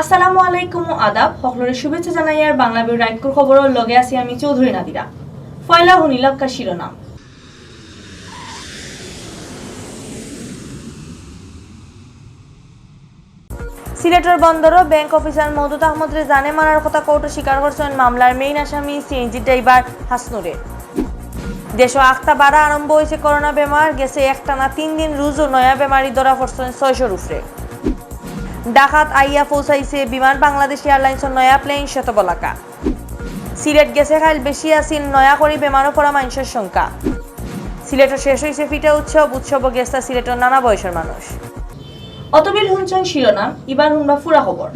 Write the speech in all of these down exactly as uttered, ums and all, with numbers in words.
আসসালামু আলাইকুম ও আদাব, হকলরে শুভেচ্ছা জানাইয়ার বাংলা বিউর রাইতকুর খবরর লগে আছি আমি চৌধুরী নাদিরা। পয়লা হুনিলাউক্কা শিরোনাম। সিলেটর বন্দরো ব্যাংক অফিসার মওদুদ আহমদরে জানে মারার কথা কোর্টো স্বীকার করছইন মামলার মেইন আসামি সিএনজি ড্রাইভার হাসনুরে। দেশো আখতা বাড়া আরম্ভ অইছে করোনা বেমার, গেছে একটানা তিন দিন রুজু নয়া বেমারি ধরা পড়ছইন ছয়শোর উপরে। ঢাকাত আইয়া পৌঁছাইছে বিমান বাংলাদেশ এয়ারলাইন্সর নয়া প্লেন শ্বেতপলাকা। সিলেট গেছে কাইল বেশি আছিল নয়া করি বেমারো পড়া মানষর সংখ্যা। সিলেটো শেষ অইছে পিঠা উৎসব, উৎসবো গেছলা সিলেটর নানা বয়সর মানুষ। অতবিল হুনছইন শিরোনাম, ইবার হুনবা পুরা খবর।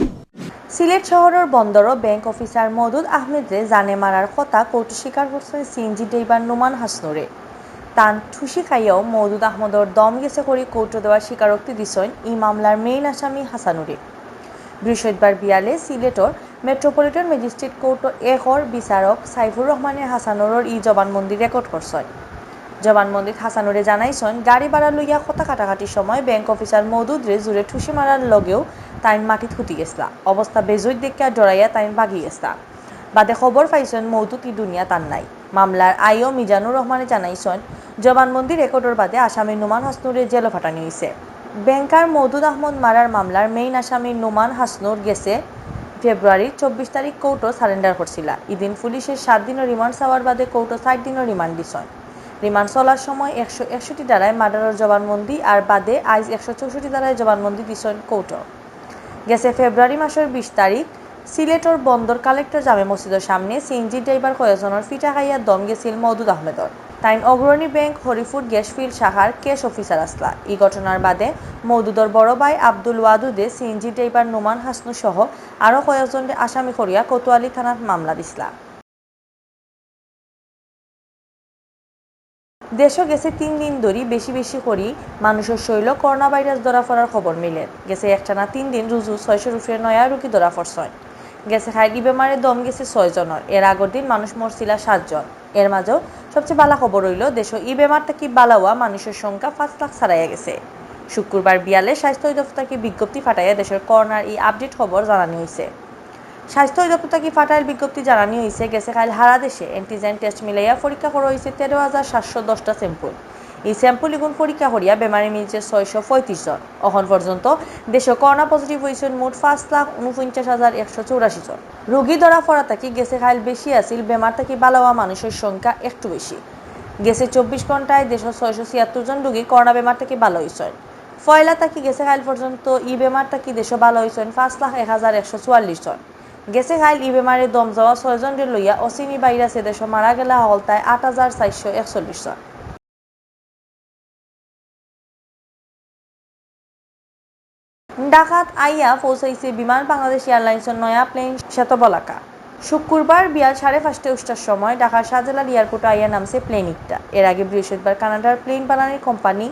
সিলেট শহরর বন্দরো ব্যাংক অফিসার মওদুদ আহমেদরে জানে মারার কথা কোর্টো স্বীকার করছইন সিএনজি ড্রাইভার নোমান হাসনুরে। তান ঠুসি খাইয়াও মওদুদ আহমদর দম গেছে করি কোর্টো দেওয়া স্বীকারোক্তি দিছইন ই মামলার মেইন আসামি হাসানুরে। বৃহস্পতিবার বিয়ালে সিলেটর মেট্রোপলিটন ম্যাজিস্ট্রেট কোর্টো একর বিচারক সাইফুর রহমানে হাসানুরর ই জবানবন্দি রেকর্ড করছইন। জবানবন্দিত হাসানুরে জানাইছইন, গাড়ি ভাড়া লইয়া কথা কাটাকাটির সময় ব্যাংক অফিসার মওদুদরে জুরে ঠুসি মারার লগেউ তাইন মাটিত হুতি গেছলা। অবস্থা বেজইত দেখিয়া ডরাইয়া তাইন ভাগি গেছলা। বাদে খবর পাইছইন মওদুদ ই দুনিয়াত আর নাই। মামলার আইও মিজানুর রহমানে জানাইছইন, জবানবন্দি রেকর্ডর বাদে আসামি নোমান হাসনুরে জেলো ফাটানি অইছে। ব্যাংকার মওদুদ আহমদ মারার মামলার মেইন আসামি নোমান হাসনুর গেছে ফেব্রুয়ারির চব্বিশ তারিখ কোর্টো সারেন্ডার করছিলা। ইদিন পুলিশে সাত দিনর রিমান্ড চাওয়ার বাদে কোর্টো চাইর দিনর রিমান্ড দিছইন। রিমান্ড চলার সময় একশো একষট্টি ধারায় মার্ডারর জবানবন্দি আর বাদে আইজ একশো চৌষট্টি ধারায় জবানবন্দি দিছইন কোর্টো। গেছে ফেব্রুয়ারি মাসর বিশ তারিখ সিলেটর বন্দর কালেক্টর জামে মসজিদর সামনে সিএনজি ড্রাইভার কয়েকজনর পিঠা খাইয়া দম গেছিল মওদুদ আহমেদর। তাইন অগ্রণী ব্যাংক হরিপুর গ্যাসফিল্ড শাখার ক্যাশ অফিসার আছলা। ই ঘটনার বাদে মওদুদর বড় ভাই আব্দুল ওয়াদুদে সিএনজি ড্রাইভার নোমান হাসনু সহ আরো কয়েকজনরে আসামি করিয়া কোতোয়ালি থানাত মামলা দিছলা। দেশো গেছে তিন দিন ধরি বেশি বেশি করি মানুষর শরীলো করোনা ভাইরাস ধরা পড়ার খবর মিলের। গেছে একটানা তিন দিন রুজু ছয়শোর উপরে নয়া রুগী ধরা পড়ছইন। গেছে কাইল ই বেমারে দম গেছে ছয় জনর। এর আগর দিন মানুষ মরছিলা সাত জন। এর মাঝেও সবচেয়ে বালা খবর অইলো দেশো ই বেমার থাকি বালা অওয়া মানুষর সংখ্যা পাঁচ লাখ ছাড়াইয়া গেছে। শুক্রবার বিয়ালে স্বাস্থ্য অধিদপ্তর থাকি বিজ্ঞপ্তি ফাটাইয়া দেশর করোনার ই আপডেট খবর জানানি অইছে। স্বাস্থ্য অধিদপ্তর থাকি ফাটাইল বিজ্ঞপ্তি জানানি অইছে, গেছে কাইল হারা দেশে অ্যান্টিজেন টেস্ট মিলাইয়া পরীক্ষা করা অইছে তেরো হাজার সাতশো দশটা স্যাম্পল। ই স্যাম্পল ইগুন পরীক্ষা করিয়া বেমারি মিলছে ছয়শো পঁয়ত্রিশ জন। অখন পর্যন্ত দেশো করোনা পজিটিভ অইছইন মোট পাঁচ লাখ ঊনপঞ্চাশ হাজার একশো চৌরাশি জন। রুগী ধরা পড়া থাকি গেছে কাইল বেশি আছিল বেমার থাকি বালা অওয়া মানুষর সংখ্যা একটু বেশি। গেছে চব্বিশ ঘন্টায় দেশো ছয়শো ছিয়াত্তর জন রুগী করোনা বেমার থাকি বালা অইছইন। পয়লা থাকি গেছে কাইল পর্যন্ত ই বেমার থাকি দেশো বালা অইছইন পাঁচ লাখ এক হাজার একশো চুয়াল্লিশ জন। গেছে কাইল ই বেমারে দম যাওয়া ছয় জনরে লইয়া অচিনি ভাইরাসে দেশো মারা গেলা হকলতায় আট হাজার চারশো একচল্লিশ জন। ঢাকাত আইয়া পৌঁছাইছে বিমান বাংলাদেশ এয়ারলাইন্সর নয়া প্লেন শ্বেতপলাকা। শুক্রবার বিয়াল সাড়ে পাঁচটা উষ্টার সময় ঢাকার শাহজালাল এয়ারপোর্টে আইয়া নামছে প্লেন ইকটা। এর আগে বৃহস্পতিবার কানাডার প্লেন বানানির কোম্পানি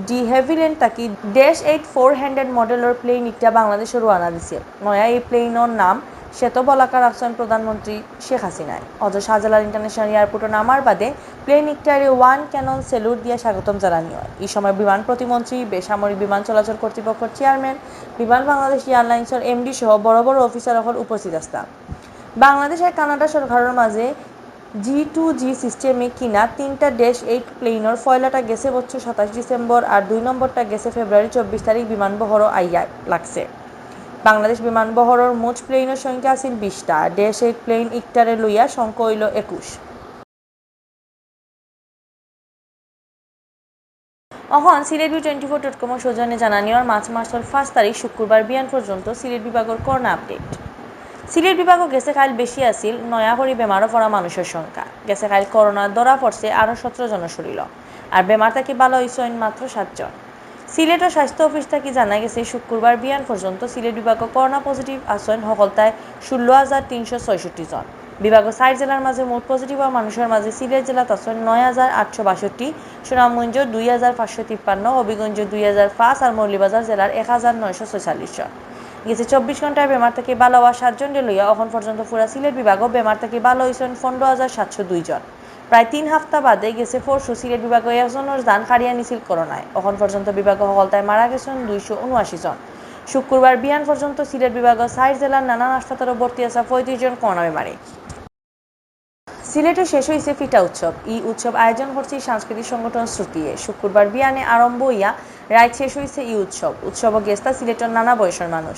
ডি হেভিল্যান্ড থাকি ড্যাশ এইট ফোর হান্ড্রেড মডেলর প্লেন ইকটা বাংলাদেশো রওয়ানা দিছে। নয়া এই প্লেনর নাম শ্বেতপলাকা রাখছইন প্রধানমন্ত্রী শেখ হাসিনায়। অথচ শাহজালাল ইন্টারন্যাশনাল এয়ারপোর্টে নামার বাদে প্লেন ইকটারে ওয়ান ক্যানন স্যালুট দিয়া স্বাগতম জানানি অয়। ই সময় বিমান প্রতিমন্ত্রী, বেসামরিক বিমান চলাচল কর্তৃপক্ষর চেয়ারম্যান, বিমান বাংলাদেশ এয়ারলাইন্সর এমডি সহ বড় বড় অফিসার অকল উপস্থিত আছলা। বাংলাদেশ আর কানাডা সরকারর মাঝে জি টু জি সিস্টেমে কিনা তিনটা ড্যাশ এইট প্লেনর পয়লাটা গেছে বছর সাতাশ ডিসেম্বর আর দুই নম্বরটা গেছে ফেব্রুয়ারি চব্বিশ তারিখ বিমানবহরো আইয়া লাগছে। বাংলাদেশ বিমানবহরর মোট প্লেনর সংখ্যা আছিল বিশটা, ড্যাশ এইট প্লেন ইকটারে লইয়া সংখ্যা অইলো একুশ। অখন Sylhet view twenty four dot কমর সৌজন্যে জানানি অর মার্চ মাসর পাঁচ তারিখ শুক্রবার বিয়ান পর্যন্ত সিলেট বিভাগর করোনা আপডেট। সিলেট বিভাগো গেছে কাইল বেশি আছিল নয়া করি বেমারো পড়া মানুষর সংখ্যা। গেছে কাইল করোনা ধরা পড়ছে আরো সতেরো জনর শরীলো। আর বেমার থাকি বালা অইছইন মাত্র সাত জন। সিলেটর স্বাস্থ্য অফিস থাকি জানা গেছে, শুক্রবার বিয়ান পর্যন্ত সিলেট বিভাগো করোনা পজিটিভ আছইন হকলতায় ষোলো হাজার তিনশো ছয়ষট্টি জন। বিভাগো চাইর জেলার মাঝে মোট পজিটিভ অওয়া মানুষর মাঝে সিলেট জেলাত আছইন নয় হাজার আটশো বাষট্টি, সুনামগঞ্জ দুই হাজার পাঁচশো তিপ্পান্ন, হবিগঞ্জ দুই হাজার পাঁচ আর মৌলভীবাজার জেলার এক হাজার নয়শো ছয়চল্লিশ জন। গেছে চব্বিশ ঘন্টায় বেমার থাকি বালা অওয়া সাত জনরে লইয়া অখন পর্যন্ত পুরা সিলেট বিভাগো বেমার থাকি বালা অইছইন পনেরো হাজার সাতশো দুই জন। প্রায় তিন হাপ্তা বাদে গেছে পরশু সিলেট বিভাগো একজনর জান কাড়িয়া নিছিল করোনায়। অখন পর্যন্ত বিভাগো হকলতায় মারা গেছইন দুইশো ঊনআশি জন। শুক্রবার বিয়ান পর্যন্ত সিলেট বিভাগর চাইর জেলার নানান হাসপাতালো ভর্তি আছে পঁয়ত্রিশ জন করোনা বেমারি। সিলেটো শেষ অইছে ফিটা উৎসব। ই উৎসব আয়োজন করছে সাংস্কৃতিক সংগঠন শ্রুতিয়ে। শুক্রবার বিয়ানে আরম্ভ অইয়া রাইত শেষ অইছে ই উৎসব। উৎসবো গেছতা সিলেটর নানা বয়সর মানুষ।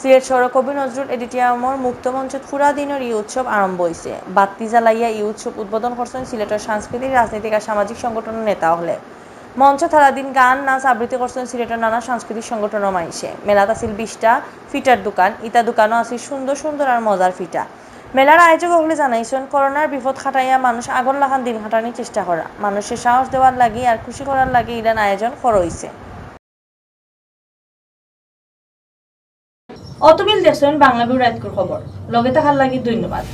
সিলেট শহরো কবি নজরুল অডিটোরিয়ামর মুক্ত মঞ্চত পুরা দিনর ই উৎসব আরম্ভ অইছে। বাত্তি জ্বালাইয়া ই উৎসব উদ্বোধন করছইন সিলেটর সাংস্কৃতিক, রাজনৈতিক আর সামাজিক সংগঠনর নেতা অকলে। মঞ্চো সারাদিন গান, নাচ, আবৃত্তি করছইন সিলেটর নানা সাংস্কৃতিক সংগঠনর মাইনষে। মেলাত আছিল বিশটা ফিটার দোকান। ইতা দোকানো আছিল সুন্দর সুন্দর আর মজার ফিটা। মেলার আয়োজক অকলে জানাইছইন, করোনার বিপদ কাটাইয়া মানুষ আগর লাখান দিন কাটানির চেষ্টা করা, মানুষরে সাহস দেওয়ার লাগি আর খুশি করার লাগি ইলান আয়োজন করা অইছে। অতমিল দেখছইন বাংলা ভিউ রাইতকুর খবর। লগে থাকার লাগি ধন্যবাদ।